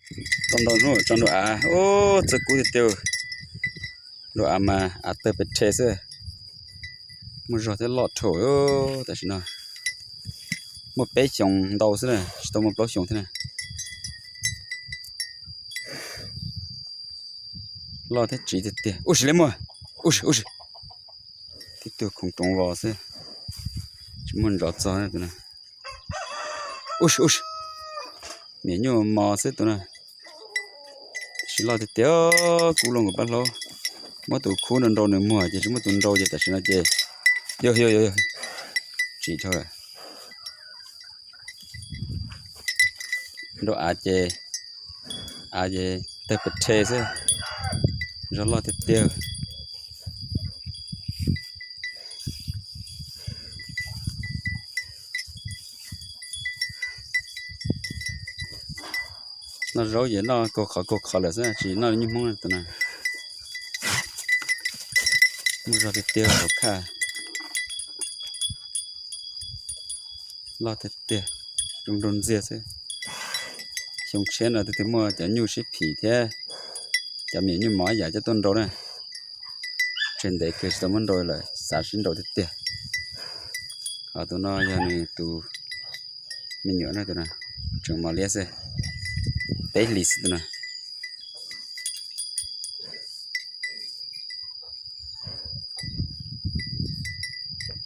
Tau ntau hnub tso nraum av, ub, txawj kub tiag tiag. Nraum av mas av tawg pes rhe xwb. Muaj zog thiab loj dhau. Tam sim no muaj peb xyoos ntau xwb na, tsis tau muaj plaub xyoos thiab na. Loj thiab tsiv tiag tiag. Ub, sim li muag. Ub, ub, tib tug khoov roov vos xwb, tsis muaj ntsov txog tus no. Ub, ub, miam nyuj mos xwb tus no. Sim loj tiag tiag, kub loj nkaus pab hlaub. Muab tus khub nrau nrau nws muag ces tsis muaj tus nrau ces tam sim no ces yog yog yog tsis dhau lawm. Nraum av ces, av ces tawg pes rhe xwb. Zog loj tiag tiag. Noj zaub ces noj kaug qhov kaug qhov lawm xwb, tsis noj li nyuag Hmoob tus no. Muaj zog tiag tiag hauv khaj. Loj tiag tiag, zoo nraug ntxiag xwb. Xyoo tshiab no twb muaj cov nyuj sib phim thiab cov miam nyuj mos ib yam coj tuaj nrau na. Tseg ntev kawg tsis tau muab nrau lawm, xav sib nrau tiag tiag. Ho tus no yog nws tus me nyuam na, tus no tseem mos liab xwb, peb hlis xwb tus no.